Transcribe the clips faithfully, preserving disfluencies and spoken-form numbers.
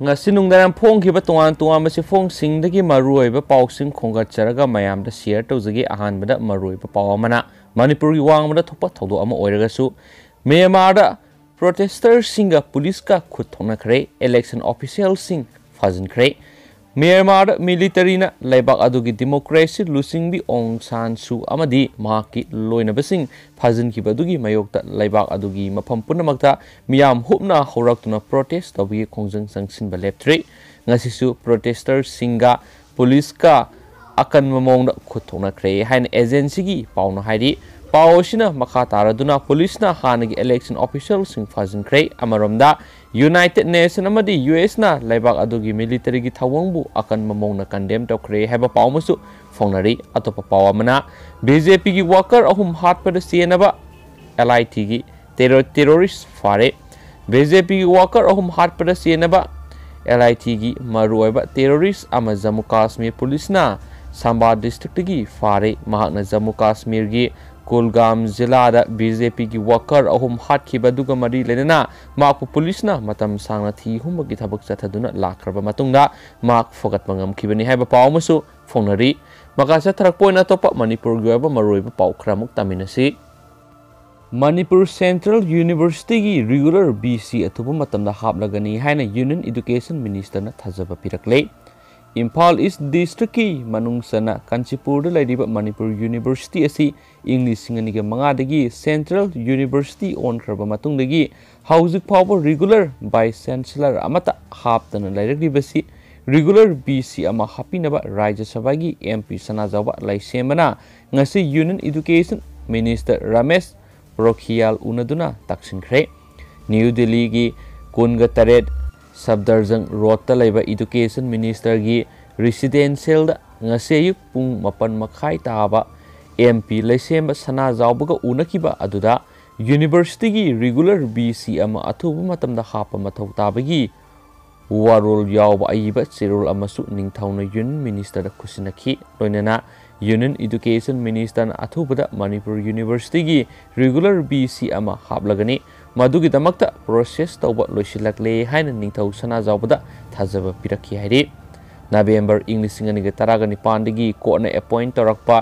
ꯉꯁꯤ ꯅꯨꯡꯗꯥꯡ ꯐꯣꯡꯈꯤꯕ ꯇꯣꯉꯥꯟ ꯇꯣꯉꯥꯟꯕ ꯆꯦꯐꯣꯡꯁꯤꯡꯗꯒꯤ ꯃꯔꯨꯑꯣꯏꯕ ꯄꯥꯎꯁꯤꯡ ꯈꯣꯝꯒꯠꯆꯔꯒ ꯃꯌꯥꯝꯗ ꯁꯤꯌꯔ ꯇꯧꯖꯒꯦ꯫ ꯑꯍꯥꯟꯕꯗ ꯃꯔꯨꯑꯣꯏꯕ ꯄꯥꯎ ꯑꯃꯅ, ꯃꯅꯤꯄꯨꯔꯒꯤ ꯋꯥꯡꯃꯗ ꯊꯣꯛꯄ ꯊꯧꯗꯣꯛ ꯑꯃ ꯑꯣꯏꯔꯒꯁꯨ, ꯃ꯭ꯌꯥꯟꯃꯥꯔꯗ ꯄ꯭ꯔꯣꯇꯦꯁꯇꯔꯁꯤꯡꯒ ꯄꯨꯂꯤꯁꯀ ꯈꯨꯠ ꯊꯣꯛꯅꯈ꯭ꯔꯦ, ꯏꯂꯦꯛꯁꯟ ꯑꯣꯐꯤꯁꯤꯌꯦꯜꯁꯤꯡ ꯐꯥꯖꯤꯟꯈ꯭ꯔꯦ꯫ ꯃ꯭ꯌꯥꯟꯃꯥꯔꯗ ꯃꯤꯂꯤꯇꯔꯤꯅ ꯂꯩꯕꯥꯛ ꯑꯗꯨꯒꯤ ꯗꯤꯃꯣꯀ꯭ꯔꯦꯁꯤ ꯂꯨꯆꯤꯡꯕꯤ ꯑꯣꯡ ꯁꯥꯟ ꯁꯨ ꯑꯃꯗꯤ ꯃꯍꯥꯛꯀꯤ ꯂꯣꯏꯅꯕꯁꯤꯡ ꯐꯥꯖꯤꯟꯈꯤꯕ ꯑꯗꯨꯒꯤ ꯃꯥꯌꯣꯛꯇ ꯂꯩꯕꯥꯛ ꯑꯗꯨꯒꯤ ꯃꯐꯝ ꯄꯨꯝꯅꯃꯛꯇ ꯃꯤꯌꯥꯝ ꯍꯨꯞꯅ ꯍꯧꯔꯛꯇꯨꯅ ꯄ꯭ꯔꯣꯇꯦꯁ ꯇꯧꯕꯒꯤ ꯈꯣꯡꯖꯪ ꯆꯪꯁꯤꯟꯕ ꯂꯦꯞꯇ꯭ꯔꯤ꯫ ꯉꯁꯤꯁꯨ ꯄ꯭ꯔꯣꯇꯦꯁꯇꯔꯁꯤꯡꯒ ꯄꯨꯂꯤꯁꯀ ꯑꯀꯟꯕ ꯃꯑꯣꯡꯗ ꯈꯨꯠ ꯊꯣꯛꯅꯈ꯭ꯔꯦ ꯍꯥꯏꯅ ꯑꯦꯖꯦꯟꯁꯤꯒꯤ ꯄꯥꯎꯅ ꯍꯥꯏꯔꯤ꯫ ꯄꯥꯎ ꯑꯁꯤꯅ ꯃꯈꯥ ꯇꯥꯔꯗꯨꯅ ꯄꯨꯂꯤꯁꯅ ꯍꯥꯟꯅꯒꯤ ꯏꯂꯦꯛꯁꯟ ꯑꯣꯐꯤꯁꯤꯌꯦꯜꯁꯤꯡ ꯐꯥꯖꯤꯟꯈ꯭ꯔꯦ꯫ ꯑꯃꯔꯣꯝꯗ, ꯌꯨꯅꯥꯏꯇꯦꯗ ꯅꯦꯁꯟ ꯑꯃꯗꯤ ꯌꯨ ꯑꯦꯁꯅ ꯂꯩꯕꯥꯛ ꯑꯗꯨꯒꯤ ꯃꯤꯂꯤꯇꯔꯤꯒꯤ ꯊꯧꯑꯣꯡꯕꯨ ꯑꯀꯟꯕ ꯃꯑꯣꯡꯗ ꯀꯟꯗꯦꯝ ꯇꯧꯈ꯭ꯔꯦ ꯍꯥꯏꯕ ꯄꯥꯎ ꯑꯃꯁꯨ ꯐꯣꯡꯅꯔꯤ꯫ ꯑꯇꯣꯞꯄ ꯄꯥꯎ ꯑꯃꯅ, ꯕꯤ ꯖꯦ ꯄꯤꯒꯤ ꯋꯥꯀꯔ ꯑꯍꯨꯝ ꯍꯥꯠꯄꯗ ꯆꯦꯟꯅꯕ ꯑꯦꯜ ꯑꯥꯏ ꯇꯤꯒꯤ ꯇꯦꯔꯣ-, ꯇꯦꯔꯣꯔꯤꯁ ꯐꯥꯔꯦ꯫ ꯕꯤ ꯖꯦ ꯄꯤꯒꯤ ꯋꯥꯀꯔ ꯑꯍꯨꯝ ꯍꯥꯠꯄꯗ ꯆꯦꯟꯅꯕ ꯑꯦꯜ ꯑꯥꯏ ꯇꯤꯒꯤ ꯃꯔꯨꯑꯣꯏꯕ ꯇꯦꯔꯣꯔꯤꯁ ꯑꯃ ꯖꯝꯃꯨ ꯀꯥꯁꯃꯤꯔ ꯄꯨꯂꯤꯁꯅ ꯁꯥꯝꯕꯥ ꯗꯤꯁꯇ꯭ꯔꯤꯛꯇꯒꯤ ꯐꯥꯔꯦ꯫ ꯃꯍꯥꯛꯅ ꯖꯝꯃꯨ ꯀꯥꯁꯃꯤꯔꯒꯤ ꯀꯨꯜꯒꯥꯝ ꯖꯤꯂꯥꯗ ꯕꯤ ꯖꯦ ꯄꯤꯒꯤ ꯋꯥꯀꯔ ꯑꯍꯨꯝ ꯍꯥꯠꯈꯤꯕ ꯑꯗꯨꯒ ꯃꯔꯤ ꯂꯩꯅꯅ ꯃꯍꯥꯛꯄꯨ ꯄꯨꯂꯤꯁꯅ ꯃꯇꯝ ꯁꯥꯡꯅ ꯊꯤ ꯍꯨꯝꯕꯒꯤ ꯊꯕꯛ ꯆꯠꯊꯗꯨꯅ ꯂꯥꯛꯈ꯭ꯔꯕ ꯃꯇꯨꯡꯗ ꯃꯍꯥꯛ ꯐꯒꯠꯄ ꯉꯝꯈꯤꯕꯅꯤ ꯍꯥꯏꯕ ꯄꯥꯎ ꯑꯃꯁꯨ ꯐꯣꯡꯅꯔꯤ꯫ ꯃꯈꯥ ꯆꯠꯊꯔꯛꯄ ꯑꯣꯏꯅ ꯑꯇꯣꯞꯄ ꯃꯅꯤꯄꯨꯔꯒꯤ ꯑꯣꯏꯕ ꯃꯔꯨꯑꯣꯏꯕ ꯄꯥꯎ ꯈꯔ ꯑꯃꯨꯛ ꯇꯥꯃꯤꯟꯅꯁꯤ꯫ ꯃꯅꯤꯄꯨꯔ ꯁꯦꯟꯇ꯭ꯔꯦꯜ ꯌꯨꯅꯤꯚꯔꯁꯤꯇꯤꯒꯤ ꯔꯤꯒꯨꯂꯔ ꯚꯤ ꯁꯤ ꯑꯊꯨꯕ ꯃꯇꯝꯗ ꯍꯥꯞꯂꯒꯅꯤ ꯍꯥꯏꯅ ꯌꯨꯅꯤꯌꯟ ꯏꯗꯨꯀꯦꯁꯟ ꯃꯤꯅꯤꯁꯇꯔꯅ ꯊꯥꯖꯕ ꯄꯤꯔꯛꯂꯦ꯫ ꯏꯝꯐꯥꯜ ꯏꯁ ꯗꯤꯁꯇ꯭ꯔꯤꯛꯀꯤ ꯃꯅꯨꯡ ꯆꯟꯅ ꯀꯥꯟꯆꯤꯄꯨꯔꯗ ꯂꯩꯔꯤꯕ ꯃꯅꯤꯄꯨꯔ ꯌꯨꯅꯤꯚꯔꯁꯤꯇꯤ ꯑꯁꯤ ꯏꯪ ꯂꯤꯁꯤꯡ ꯑꯅꯤꯒ ꯃꯉꯥꯗꯒꯤ ꯁꯦꯟꯇ꯭ꯔꯦꯜ ꯌꯨꯅꯤꯚꯔꯁꯤꯇꯤ ꯑꯣꯟꯈ꯭ꯔꯕ ꯃꯇꯨꯡꯗꯒꯤ ꯍꯧꯖꯤꯛ ꯐꯥꯎꯕ ꯔꯤꯒꯨꯂꯔ ꯚꯥꯏꯁ ꯆꯥꯟꯁꯦꯂꯔ ꯑꯃꯠꯇ ꯍꯥꯞꯇꯅ ꯂꯩꯔꯛꯂꯤꯕꯁꯤ ꯔꯤꯒꯨꯂꯔ ꯚꯤ ꯁꯤ ꯑꯃ ꯍꯥꯞꯄꯤꯅꯕ ꯔꯥꯖ꯭ꯌ ꯁꯚꯥꯒꯤ ꯑꯦꯝ ꯄꯤ ꯁꯅꯥꯖꯥꯎꯕ ꯂꯩꯁꯦꯝꯕꯅ ꯉꯁꯤ union education minister Ramesh Pokhriyal ꯎꯅꯗꯨꯅ ꯇꯥꯛꯁꯤꯟꯈ꯭ꯔꯦ꯫ ꯅ꯭ꯌꯨ ꯗꯤꯜꯂꯤꯒꯤ ꯀꯨꯟꯒ ꯇꯔꯦꯠ ꯁꯐꯗꯔꯖꯪ ꯔꯣꯗꯇ ꯂꯩꯕ ꯏꯗꯨꯀꯦꯁꯟ ꯃꯤꯅꯤꯁꯇꯔꯒꯤ ꯔꯤꯁꯤꯗꯦꯟꯁꯤꯌꯦꯜꯗ ꯉꯁꯤ ꯑꯌꯨꯛ ꯄꯨꯡ ꯃꯥꯄꯟ ꯃꯈꯥꯏ ꯇꯥꯕ ꯑꯦꯝ ꯄꯤ ꯂꯩꯁꯦꯝꯕ ꯁꯅꯥꯖꯥꯎꯕꯒ ꯎꯅꯈꯤꯕ ꯑꯗꯨꯗ ꯌꯨꯅꯤꯚꯔꯁꯤꯇꯤꯒꯤ ꯔꯤꯒꯨꯂꯔ ꯚꯤ ꯁꯤ ꯑꯃ ꯑꯊꯨꯕ ꯃꯇꯝꯗ ꯍꯥꯞꯄ ꯃꯊꯧ ꯇꯥꯕꯒꯤ ꯋꯥꯔꯣꯜ ꯌꯥꯎꯕ ꯑꯏꯕ ꯆꯦꯔꯣꯜ ꯑꯃꯁꯨ ꯅꯤꯡꯊꯧꯅ ꯌꯨꯅꯤꯌꯟ ꯃꯤꯅꯤꯁꯇꯔꯗ ꯈꯨꯠꯁꯤꯟꯅꯈꯤ꯫ ꯂꯣꯏꯅꯅ ꯌꯨꯅꯤꯌꯟ ꯏꯗꯨꯀꯦꯁꯟ ꯃꯤꯅꯤꯁꯇꯔꯅ ꯑꯊꯨꯕꯗ ꯃꯅꯤꯄꯨꯔ ꯌꯨꯅꯤꯚꯔꯁꯤꯇꯤꯒꯤ ꯔꯤꯒꯨꯂꯔ ꯚꯤ ꯁꯤ ꯑꯃ ꯍꯥꯞꯂꯒꯅꯤ꯫ ꯃꯗꯨꯒꯤꯗꯃꯛꯇ ꯄ꯭ꯔꯣꯁꯦꯁ ꯇꯧꯕ ꯂꯣꯏꯁꯤꯜꯂꯛꯂꯦ ꯍꯥꯏꯅ ꯅꯤꯡꯊꯧ ꯁꯅꯥꯖꯥꯎꯕꯗ ꯊꯥꯖꯕ ꯄꯤꯔꯛꯈꯤ ꯍꯥꯏꯔꯤ꯫ ꯅꯕꯦꯝꯕꯔ ꯏꯪ ꯂꯤꯁꯤꯡ ꯑꯅꯤꯒ ꯇꯔꯥꯒ ꯅꯤꯄꯥꯟꯗꯒꯤ ꯀꯣꯔꯠꯅ ꯑꯦꯄꯣꯏꯟꯠ ꯇꯧꯔꯛꯄ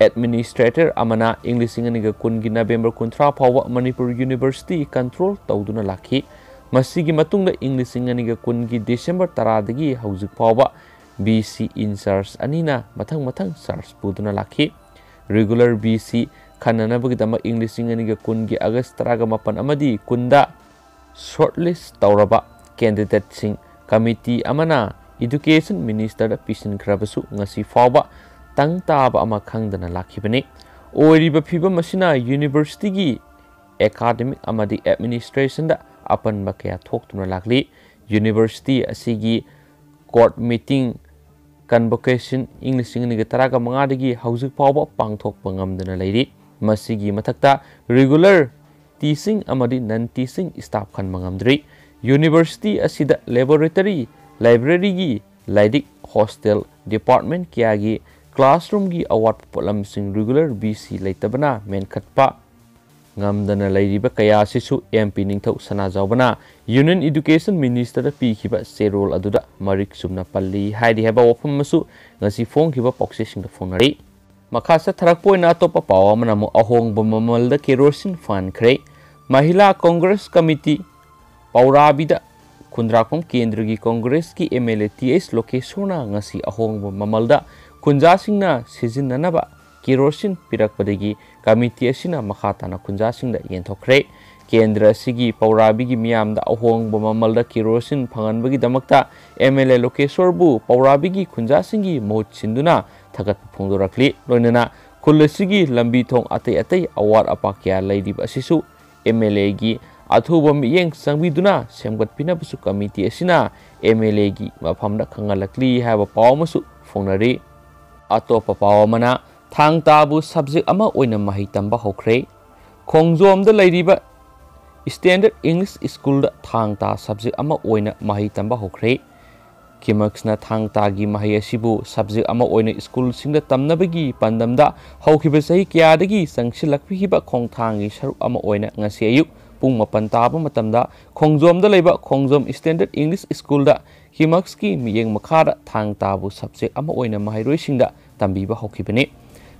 ꯑꯦꯗꯃꯤꯅꯤꯁꯇ꯭ꯔꯦꯇꯔ ꯑꯃꯅ ꯏꯪ ꯂꯤꯁꯤꯡ ꯑꯅꯤꯒ ꯀꯨꯟꯒꯤ ꯅꯕꯦꯝꯕꯔ ꯀꯨꯟꯊ꯭ꯔꯥ ꯐꯥꯎꯕ ꯃꯅꯤꯄꯨꯔ ꯌꯨꯅꯤꯚꯔꯁꯤꯇꯤ ꯀꯟꯇ꯭ꯔꯣꯜ ꯇꯧꯗꯨꯅ ꯂꯥꯛꯈꯤ꯫ ꯃꯁꯤꯒꯤ ꯃꯇꯨꯡꯗ ꯏꯪ ꯂꯤꯁꯤꯡ ꯑꯅꯤꯒ ꯀꯨꯟꯒꯤ ꯗꯤꯁꯦꯝꯕꯔ ꯇꯔꯥꯗꯒꯤ ꯍꯧꯖꯤꯛ ꯐꯥꯎꯕ ꯚꯤ ꯁꯤ ꯏꯟꯆꯥꯔꯖ ꯑꯅꯤꯅ ꯃꯊꯪ ꯃꯊꯪ ꯆꯥꯔꯖ ꯄꯨꯗꯨꯅ ꯂꯥꯛꯈꯤ꯫ ꯔꯤꯒꯨꯂꯔ ꯚꯤ ꯁꯤ ꯈꯟꯅꯅꯕꯒꯤꯗꯃꯛ ꯏꯪ ꯂꯤꯁꯤꯡ ꯑꯅꯤꯒ ꯀꯨꯟꯒꯤ ꯑꯥꯒꯁ ꯇꯔꯥꯒ ꯃꯥꯄꯟ ꯑꯃꯗꯤ ꯀꯨꯟꯗ ꯁꯣꯔꯠꯂꯤꯁ ꯇꯧꯔꯕ ꯀꯦꯟꯗꯤꯗꯦꯠꯁꯤꯡ ꯀꯃꯤꯇꯤ ꯑꯃꯅ ꯏꯗꯨꯀꯦꯁꯟ ꯃꯤꯅꯤꯁꯇꯔꯗ ꯄꯤꯁꯤꯟꯈ꯭ꯔꯕꯁꯨ ꯉꯁꯤ ꯐꯥꯎꯕ ꯇꯪ ꯇꯥꯕ ꯑꯃ ꯈꯪꯗꯅ ꯂꯥꯛꯈꯤꯕꯅꯤ꯫ ꯑꯣꯏꯔꯤꯕ ꯐꯤꯕꯝ ꯑꯁꯤꯅ ꯌꯨꯅꯤꯚꯔꯁꯤꯇꯤꯒꯤ ꯑꯦꯀꯥꯗꯃꯤꯛ ꯑꯃꯗꯤ ꯑꯦꯗꯃꯤꯅꯤꯁꯇ꯭ꯔꯦꯁꯟꯗ ꯑꯄꯟꯕ ꯀꯌꯥ ꯊꯣꯛꯇꯨꯅ ꯂꯥꯛꯂꯤ꯫ ꯌꯨꯅꯤꯚꯔꯁꯤꯇꯤ ꯑꯁꯤꯒꯤ ꯀꯣꯔꯠ ꯃꯤꯇꯤꯡ ꯀꯟꯚꯣꯀꯦꯁꯟ ꯏꯪ ꯂꯤꯁꯤꯡ ꯑꯅꯤꯒ ꯇꯔꯥꯒ ꯃꯉꯥꯗꯒꯤ ꯍꯧꯖꯤꯛ ꯐꯥꯎꯕ ꯄꯥꯡꯊꯣꯛꯄ ꯉꯝꯗꯅ ꯂꯩꯔꯤ꯫ ꯃꯁꯤꯒꯤ ꯃꯊꯛꯇ ꯔꯤꯒꯨꯂꯔ ꯇꯤꯆꯤꯡ ꯑꯃꯗꯤ ꯅꯟ ꯇꯤꯆꯤꯡ ꯁ꯭ꯇꯥꯐ ꯈꯟꯕ ꯉꯝꯗ꯭ꯔꯤ꯫ ꯌꯨꯅꯤꯚꯔꯁꯤꯇꯤ ꯑꯁꯤꯗ ꯂꯦꯕꯣꯔꯦꯇꯔꯤ, ꯂꯥꯏꯕ꯭ꯔꯦꯔꯤꯒꯤ ꯂꯥꯏꯔꯤꯛ, ꯍꯣꯁꯇꯦꯜ, ꯗꯤꯄꯥꯔꯠꯃꯦꯟꯠ ꯀꯌꯥꯒꯤ ꯀ꯭ꯂꯥꯁꯔꯨꯝꯒꯤ ꯑꯋꯥꯠꯄ ꯄꯣꯠꯂꯝꯁꯤꯡ ꯔꯤꯒꯨꯂꯔ ꯚꯤ ꯁꯤ ꯂꯩꯇꯕꯅ ꯃꯦꯟꯈꯠꯄ ꯉꯝꯗꯅ ꯂꯩꯔꯤꯕ ꯀꯌꯥ ꯑꯁꯤꯁꯨ ꯑꯦꯝ ꯄꯤ ꯅꯤꯡꯊꯧ ꯁꯅꯥꯖꯥꯎꯕꯅ ꯌꯨꯅꯤꯌꯟ ꯏꯗꯨꯀꯦꯁꯟ ꯃꯤꯅꯤꯁꯇꯔꯗ ꯄꯤꯈꯤꯕ ꯆꯦꯔꯣꯜ ꯑꯗꯨꯗ ꯃꯔꯤꯛ ꯆꯨꯝꯅ ꯄꯜꯂꯤ ꯍꯥꯏꯔꯤ ꯍꯥꯏꯕ ꯋꯥꯐꯝ ꯑꯃꯁꯨ ꯉꯁꯤ ꯐꯣꯡꯈꯤꯕ ꯄꯥꯎꯆꯦꯁꯤꯡꯗ ꯐꯣꯡꯅꯔꯤ꯫ ꯃꯈꯥ ꯆꯠꯊꯔꯛꯄ ꯑꯣꯏꯅ ꯑꯇꯣꯞꯄ ꯄꯥꯎ ꯑꯃꯅ ꯑꯃꯨꯛ ꯑꯍꯣꯡꯕ ꯃꯃꯜꯗ ꯀꯦꯔꯣꯁꯤꯟ ꯐꯪꯍꯟꯈ꯭ꯔꯦ꯫ ꯃꯍꯤꯂꯥ ꯀꯣꯡꯒ꯭ꯔꯦꯁ ꯀꯃꯤꯇꯤ ꯄꯧꯔꯥꯕꯤꯗ ꯈꯨꯟꯗ꯭ꯔꯥꯛꯄꯝ ꯀꯦꯟꯗ꯭ꯔꯒꯤ ꯀꯣꯡꯒ꯭ꯔꯦꯁꯀꯤ M L A T H ꯂꯣꯀꯦꯁꯣꯔꯅ ꯉꯁꯤ ꯑꯍꯣꯡꯕ ꯃꯃꯜꯗ ꯈꯨꯟꯖꯥꯁꯤꯡꯅ ꯁꯤꯖꯤꯟꯅꯅꯕ ꯀꯦꯔꯣꯁꯤꯟ ꯄꯤꯔꯛꯄꯗꯒꯤ ꯀꯃꯤꯇꯤ ꯑꯁꯤꯅ ꯃꯈꯥ ꯇꯥꯅ ꯈꯨꯟꯖꯥꯁꯤꯡꯗ ꯌꯦꯟꯊꯣꯛꯈ꯭ꯔꯦ꯫ ꯀꯦꯟꯗ꯭ꯔ ꯑꯁꯤꯒꯤ ꯄꯧꯔꯥꯕꯤꯒꯤ ꯃꯤꯌꯥꯝꯗ ꯑꯍꯣꯡꯕ ꯃꯃꯜꯗ ꯀꯦꯔꯣꯁꯤꯟ ꯐꯪꯍꯟꯕꯒꯤꯗꯃꯛꯇ ꯑꯦꯝ ꯑꯦꯜ ꯑꯦ ꯂꯣꯀꯦꯁꯣꯔꯕꯨ ꯄꯧꯔꯥꯕꯤꯒꯤ ꯈꯨꯟꯖꯥꯁꯤꯡꯒꯤ ꯃꯍꯨꯠ ꯁꯤꯟꯗꯨꯅ ꯊꯥꯒꯠꯄ ꯐꯣꯡꯗꯣꯔꯛꯂꯤ꯫ ꯂꯣꯏꯅꯅ ꯈꯨꯜ ꯑꯁꯤꯒꯤ ꯂꯝꯕꯤ ꯊꯣꯡ ꯑꯇꯩ ꯑꯇꯩ ꯑꯋꯥꯠ ꯑꯄꯥ ꯀꯌꯥ ꯂꯩꯔꯤꯕ ꯑꯁꯤꯁꯨ ꯑꯦꯝ ꯑꯦꯜ ꯑꯦꯒꯤ ꯑꯊꯨꯕ ꯃꯤꯠꯌꯦꯡ ꯆꯪꯕꯤꯗꯨꯅ ꯁꯦꯝꯒꯠꯄꯤꯅꯕꯁꯨ ꯀꯃꯤꯇꯤ ꯑꯁꯤꯅ ꯑꯦꯝ ꯑꯦꯜ ꯑꯦꯒꯤ ꯃꯐꯝꯗ ꯈꯪꯍꯜꯂꯛꯂꯤ ꯍꯥꯏꯕ ꯄꯥꯎ ꯑꯃꯁꯨ ꯐꯣꯡꯅꯔꯤ꯫ ꯑꯇꯣꯞꯄ ꯄꯥꯎ ꯑꯃꯅ, ꯊꯥꯡ ꯇꯥꯕꯨ ꯁꯕꯖꯦꯛ ꯑꯃ ꯑꯣꯏꯅ ꯃꯍꯩ ꯇꯝꯕ ꯍꯧꯈ꯭ꯔꯦ꯫ ꯈꯣꯡꯖꯣꯝꯗ ꯂꯩꯔꯤꯕ ꯁ꯭ꯇꯦꯟꯗꯔꯗ ꯏꯪꯂꯤꯁ ꯁ꯭ꯀꯨꯜꯗ ꯊꯥꯡ ꯇꯥ ꯁꯕꯖꯦꯛ ꯑꯃ ꯑꯣꯏꯅ ꯃꯍꯩ ꯇꯝꯕ ꯍꯧꯈ꯭ꯔꯦ꯫ ꯀꯤꯃꯛꯁꯅ ꯊꯥꯡ ꯇꯥꯒꯤ ꯃꯍꯩ ꯑꯁꯤꯕꯨ ꯁꯕꯖꯦꯛ ꯑꯃ ꯑꯣꯏꯅ ꯁ꯭ꯀꯨꯜꯁꯤꯡꯗ ꯇꯝꯅꯕꯒꯤ ꯄꯥꯟꯗꯝꯗ ꯍꯧꯈꯤꯕ ꯆꯍꯤ ꯀꯌꯥꯗꯒꯤ ꯆꯪꯁꯤꯜꯂꯛꯄꯤꯈꯤꯕ ꯈꯣꯡꯊꯥꯡꯒꯤ ꯁꯔꯨꯛ ꯑꯃ ꯑꯣꯏꯅ ꯉꯁꯤ ꯑꯌꯨꯛ ꯄꯨꯡ ꯃꯥꯄꯟ ꯇꯥꯕ ꯃꯇꯝꯗ ꯈꯣꯡꯖꯣꯝꯗ ꯂꯩꯕ ꯈꯣꯡꯖꯣꯝ ꯁ꯭ꯇꯦꯟꯗꯔꯗ ꯏꯪꯂꯤꯁ ꯁ꯭ꯀꯨꯜꯗ ꯍꯤꯃꯛꯁꯀꯤ ꯃꯤꯠꯌꯦꯡ ꯃꯈꯥꯗ ꯊꯥꯡ ꯇꯥꯕꯨ subject ꯑꯃ ꯑꯣꯏꯅ ꯃꯍꯩꯔꯣꯏꯁꯤꯡꯗ ꯇꯝꯕꯤꯕ ꯍꯧꯈꯤꯕꯅꯤ꯫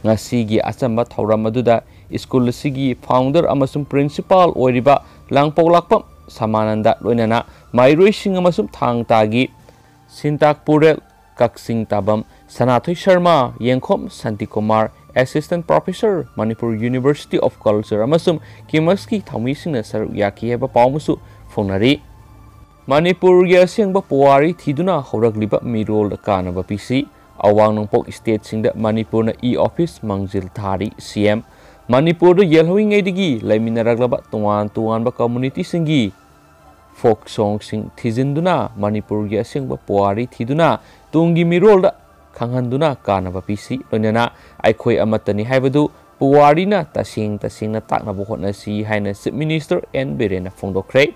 ꯉꯁꯤꯒꯤ ꯑꯆꯝꯕ ꯊꯧꯔꯝ ꯑꯗꯨꯗ school ꯑꯁꯤꯒꯤ founder ꯑꯃꯁꯨꯡ principal ꯑꯣꯏꯔꯤꯕ ꯂꯥꯡꯄꯧ ꯂꯥꯛꯄꯝ ꯁꯃꯥꯅꯟꯗ ꯂꯣꯏꯅꯅ ꯃꯍꯩꯔꯣꯏꯁꯤꯡ ꯑꯃꯁꯨꯡ ꯊꯥꯡ ꯇꯥꯒꯤ ꯁꯤꯟꯇꯥꯛ ꯄꯨꯔꯦꯜ, ꯀꯛꯆꯤꯡ ꯇꯥꯕꯝ ꯁꯅꯥꯊꯣꯏ ꯁꯔꯃ, ꯌꯦꯡꯈꯣꯝ Shantikumar, Assistant Professor, Manipur University of Culture ꯑꯃꯁꯨꯡ ꯍꯤꯃꯛꯁꯀꯤ ꯊꯧꯃꯤꯁꯤꯡꯅ ꯁꯔꯨꯛ ꯌꯥꯈꯤ ꯍꯥꯏꯕ ꯄꯥꯎ ꯑꯃꯁꯨ ꯐꯣꯡꯅꯔꯤ꯫ ꯃꯅꯤꯄꯨꯔꯒꯤ ꯑꯁꯦꯡꯕ ꯄꯨꯋꯥꯔꯤ ꯊꯤꯗꯨꯅ ꯍꯧꯔꯛꯂꯤꯕ ꯃꯤꯔꯣꯜꯗ ꯀꯥꯟꯅꯕ ꯄꯤꯁꯤ꯫ ꯑꯋꯥꯡ ꯅꯣꯡꯄꯣꯛ stateꯁꯤꯡꯗ ꯃꯅꯤꯄꯨꯔꯅ e-office ꯃꯥꯡꯖꯤꯜ ꯊꯥꯔꯤ꯫ CM, ꯃꯅꯤꯄꯨꯔꯗ ꯌꯦꯜꯍꯧꯔꯤꯉꯩꯗꯒꯤ ꯂꯩꯃꯤꯟꯅꯔꯛꯂꯕ ꯇꯣꯉꯥꯟ ꯇꯣꯉꯥꯟꯕ communityꯁꯤꯡꯒꯤ folk songꯁꯤꯡ ꯊꯤꯖꯤꯟꯗꯨꯅ ꯃꯅꯤꯄꯨꯔꯒꯤ ꯑꯁꯦꯡꯕ ꯄꯨꯋꯥꯔꯤ ꯊꯤꯗꯨꯅ ꯇꯨꯡꯒꯤ ꯃꯤꯔꯣꯜꯗ ꯈꯪꯍꯟꯗꯨꯅ ꯀꯥꯟꯅꯕ ꯄꯤꯁꯤ꯫ ꯂꯣꯏꯅꯅ ꯑꯩꯈꯣꯏ ꯑꯃꯠꯇꯅꯤ ꯍꯥꯏꯕꯗꯨ ꯄꯨꯋꯥꯔꯤꯅ ꯇꯁꯦꯡ ꯇꯁꯦꯡꯅ ꯇꯥꯛꯅꯕ ꯍꯣꯠꯅꯁꯤ ꯍꯥꯏꯅ Chief Minister ꯑꯦꯟ ꯕꯤꯔꯦꯟꯅ ꯐꯣꯡꯗꯣꯛꯈ꯭ꯔꯦ꯫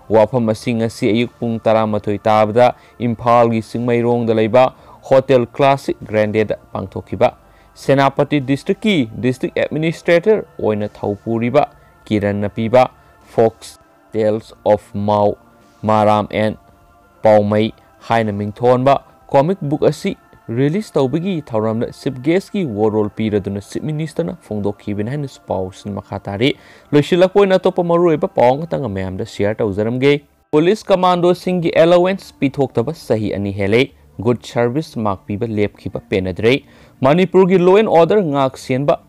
ꯋꯥꯐꯝ ꯑꯁꯤ ꯉꯁꯤ ꯑꯌꯨꯛ ꯄꯨꯡ ꯇꯔꯥꯃꯥꯊꯣꯏ ꯇꯥꯕꯗ ꯏꯝꯐꯥꯜꯒꯤ ꯆꯤꯡꯃꯩꯔꯣꯡꯗ ꯂꯩꯕ Hotel Classic Grandeꯗ ꯄꯥꯡꯊꯣꯛꯈꯤꯕ ꯁꯦꯅꯥꯄꯇꯤ districtꯀꯤ district administrator ꯑꯣꯏꯅ ꯊꯧ ꯄꯨꯔꯤꯕ ꯀꯤꯔꯟꯅ ꯄꯤꯕ Folk Tales of Mao, Maram and ꯄꯥꯎꯃꯩ ꯍꯥꯏꯅ ꯃꯤꯡꯊꯣꯟꯕ comic book ꯑꯁꯤ release ꯇꯧꯕꯒꯤ ꯊꯧꯔꯝꯗ Chief Guestꯀꯤ ꯋꯥꯔꯣꯜ ꯄꯤꯔꯗꯨꯅ Chief Ministerꯅ ꯐꯣꯡꯗꯣꯛꯈꯤꯕꯅꯤ ꯍꯥꯏꯅꯁꯨ ꯄꯥꯎꯁꯤꯡ ꯃꯈꯥ ꯇꯥꯔꯤ꯫ ꯂꯣꯏꯁꯤꯜꯂꯛꯄ ꯑꯣꯏꯅ ꯑꯇꯣꯞꯄ ꯃꯔꯨꯑꯣꯏꯕ ꯄꯥꯎ ꯑꯃꯈꯛꯇꯪ ꯃꯌꯥꯝꯗ share ꯇꯧꯖꯔꯝꯒꯦ꯫ Police commandoꯁꯤꯡꯒꯤ allowance ꯄꯤꯊꯣꯛꯇꯕ ꯆꯍꯤ ꯑꯅꯤ ꯍꯦꯜꯂꯦ꯫ Good service mark ꯄꯤꯕ ꯂꯦꯞꯈꯤꯕ ꯄꯦꯟꯅꯗ꯭ꯔꯦ꯫ ꯃꯅꯤꯄꯨꯔꯒꯤ law and order ꯉꯥꯛ ꯁꯦꯟꯕ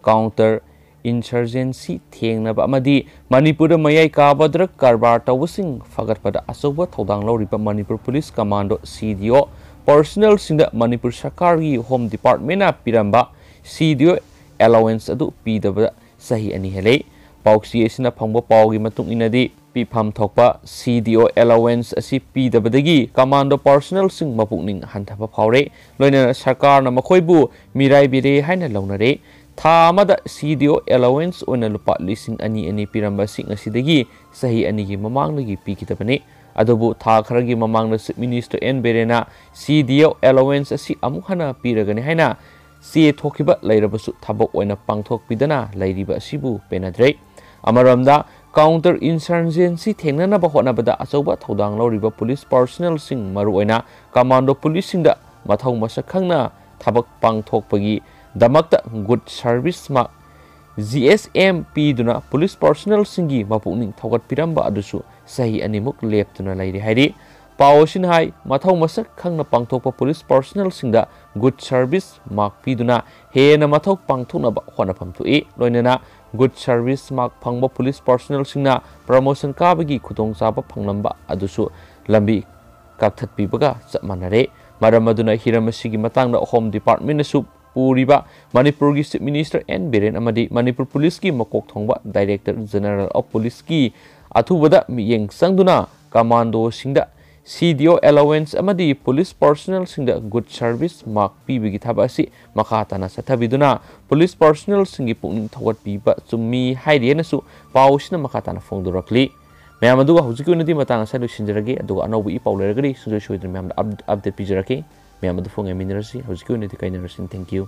counter insurgency ꯊꯦꯡꯅꯕ ꯑꯃꯗꯤ ꯃꯅꯤꯄꯨꯔꯗ ꯃꯌꯥꯏ ꯀꯥꯕ drug ꯀꯔꯕꯥꯔ ꯇꯧꯕꯁꯤꯡ ꯐꯒꯠꯄꯗ ꯑꯆꯧꯕ ꯊꯧꯗꯥꯡ ꯂꯧꯔꯤꯕ Manipur Police Commando CDO personnelꯁꯤꯡꯗ Manipur ꯁꯔꯀꯥꯔꯒꯤ Home Departmentꯅ ꯄꯤꯔꯝꯕ CDO allowance ꯑꯗꯨ ꯄꯤꯗꯕꯗ ꯆꯍꯤ ꯑꯅꯤ ꯍꯦꯜꯂꯦ꯫ ꯄꯥꯎꯆꯦ ꯑꯁꯤꯅ ꯐꯪꯕ ꯄꯥꯎꯒꯤ ꯃꯇꯨꯡ ꯏꯟꯅꯗꯤ, ꯄꯤꯐꯝ ꯊꯣꯛꯄ CDO allowance ꯑꯁꯤ ꯄꯤꯗꯕꯗꯒꯤ commando personnelꯁꯤꯡ ꯃꯄꯨꯛꯅꯤꯡ ꯍꯟꯊꯕ ꯐꯥꯎꯔꯦ꯫ ꯂꯣꯏꯅꯅ ꯁꯔꯀꯥꯔꯅ ꯃꯈꯣꯏꯕꯨ ꯃꯤꯔꯥꯏꯕꯤꯔꯦ ꯍꯥꯏꯅ ꯂꯧꯅꯔꯦ꯫ ꯊꯥ ꯑꯃꯗ CDO allowance ꯑꯣꯏꯅ ꯂꯨꯄꯥ ꯂꯤꯁꯤꯡ ꯑꯅꯤ ꯑꯅꯤ ꯄꯤꯔꯝꯕ ꯑꯁꯤ ꯉꯁꯤꯗꯒꯤ ꯆꯍꯤ ꯑꯅꯤꯒꯤ ꯃꯃꯥꯡꯗꯒꯤ ꯄꯤꯈꯤꯗꯕꯅꯤ꯫ ꯑꯗꯨꯕꯨ ꯊꯥ ꯈꯔꯒꯤ ꯃꯃꯥꯡꯗ Chief Minister ꯑꯦꯟ ꯕꯤꯔꯦꯟꯅ CDO allowance ꯑꯁꯤ ꯑꯃꯨꯛ ꯍꯟꯅ ꯄꯤꯔꯒꯅꯤ ꯍꯥꯏꯅ ꯆꯦ ꯊꯣꯛꯈꯤꯕ ꯂꯩꯔꯕꯁꯨ ꯊꯕꯛ ꯑꯣꯏꯅ ꯄꯥꯡꯊꯣꯛꯄꯤꯗꯅ ꯂꯩꯔꯤꯕ ꯑꯁꯤꯕꯨ ꯄꯦꯟꯅꯗ꯭ꯔꯦ꯫ ꯑꯃꯔꯣꯝꯗ counter insurgency ꯊꯦꯡꯅꯅꯕ ꯍꯣꯠꯅꯕꯗ ꯑꯆꯧꯕ ꯊꯧꯗꯥꯡ ꯂꯧꯔꯤꯕ police personnelꯁꯤꯡ, ꯃꯔꯨꯑꯣꯏꯅ commando policeꯁꯤꯡꯗ ꯃꯊꯧ ꯃꯁꯛ ꯈꯪꯅ ꯊꯕꯛ ꯄꯥꯡꯊꯣꯛꯄꯒꯤꯗꯃꯛꯇ Good Service Mark, G S M, ꯄꯤꯗꯨꯅ police personnelꯁꯤꯡꯒꯤ ꯃꯄꯨꯛꯅꯤꯡ ꯊꯧꯒꯠꯄꯤꯔꯝꯕ ꯑꯗꯨꯁꯨ ꯆꯍꯤ ꯑꯅꯤꯃꯨꯛ ꯂꯦꯞꯇꯨꯅ ꯂꯩꯔꯦ ꯍꯥꯏꯔꯤ꯫ ꯄꯥꯎ ꯑꯁꯤꯅ ꯍꯥꯏ, ꯃꯊꯧ ꯃꯁꯛ ꯈꯪꯅ ꯄꯥꯡꯊꯣꯛꯄ police personnelꯁꯤꯡꯗ Good Service Mark ꯄꯤꯗꯨꯅ ꯍꯦꯟꯅ ꯃꯊꯧ ꯄꯥꯡꯊꯣꯛꯅꯕ ꯍꯣꯠꯅꯐꯝ ꯊꯣꯛꯏ꯫ ꯂꯣꯏꯅꯅ Good Service Mark ꯐꯪꯕ police personnelꯁꯤꯡꯅ promotion ꯀꯥꯕꯒꯤ ꯈꯨꯗꯣꯡꯆꯥꯕ ꯐꯪꯂꯝꯕ ꯑꯗꯨꯁꯨ ꯂꯝꯕꯤ ꯀꯛꯊꯠꯄꯤꯕꯒ ꯆꯞ ꯃꯥꯟꯅꯔꯦ꯫ ꯃꯔꯝ ꯑꯗꯨꯅ ꯍꯤꯔꯝ ꯑꯁꯤꯒꯤ ꯃꯇꯥꯡꯗ Home Departmentꯅꯁꯨ ꯄꯨꯔꯤꯕ ꯃꯅꯤꯄꯨꯔꯒꯤ Chief Minister N ꯕꯤꯔꯦꯟ ꯑꯃꯗꯤ ꯃꯅꯤꯄꯨꯔ Policeꯀꯤ ꯃꯀꯣꯛ ꯊꯣꯡꯕ Director General of Policeꯀꯤ ꯑꯊꯨꯕꯗ ꯃꯤꯠꯌꯦꯡ ꯆꯪꯗꯨꯅ commandoꯁꯤꯡꯗ C D O allowance ꯑꯃꯗꯤ police personnelꯁꯤꯡꯗ Good Service Mark ꯄꯤꯕꯒꯤ ꯊꯕꯛ ꯑꯁꯤ ꯃꯈꯥ ꯇꯥꯅ ꯆꯠꯊꯕꯤꯗꯨꯅ police personnelꯁꯤꯡꯒꯤ ꯄꯨꯛꯅꯤꯡ ꯊꯧꯒꯠꯄꯤꯕ ꯆꯨꯝꯃꯤ ꯍꯥꯏꯔꯤ ꯍꯥꯏꯅꯁꯨ ꯄꯥꯎ ꯑꯁꯤꯅ ꯃꯈꯥ ꯇꯥꯅ ꯐꯣꯡꯗꯣꯔꯛꯂꯤ꯫ ꯃꯌꯥꯝ ꯑꯗꯨꯒ ꯍꯧꯖꯤꯛꯀꯤ ꯑꯣꯏꯅꯗꯤ ꯃꯇꯥꯡ ꯑꯁꯤꯗ ꯂꯣꯏꯁꯤꯟꯖꯔꯒꯦ, ꯑꯗꯨꯒ ꯑꯅꯧꯕ ꯏ ꯄꯥꯎ ꯂꯩꯔꯒꯗꯤ ꯁꯨꯡꯁꯣꯏ ꯁꯣꯏꯗꯅ ꯃꯌꯥꯝꯗ up-, update ꯄꯤꯖꯔꯛꯀꯦ꯫ ꯃꯌꯥꯝ ꯑꯗꯨ ꯐꯣꯡ ꯌꯥꯃꯤꯟꯅꯔꯁꯤ꯫ ꯍꯧꯖꯤꯛꯀꯤ ꯑꯣꯏꯅꯗꯤ ꯀꯥꯏꯅꯔꯁꯤ꯫ Thank you꯫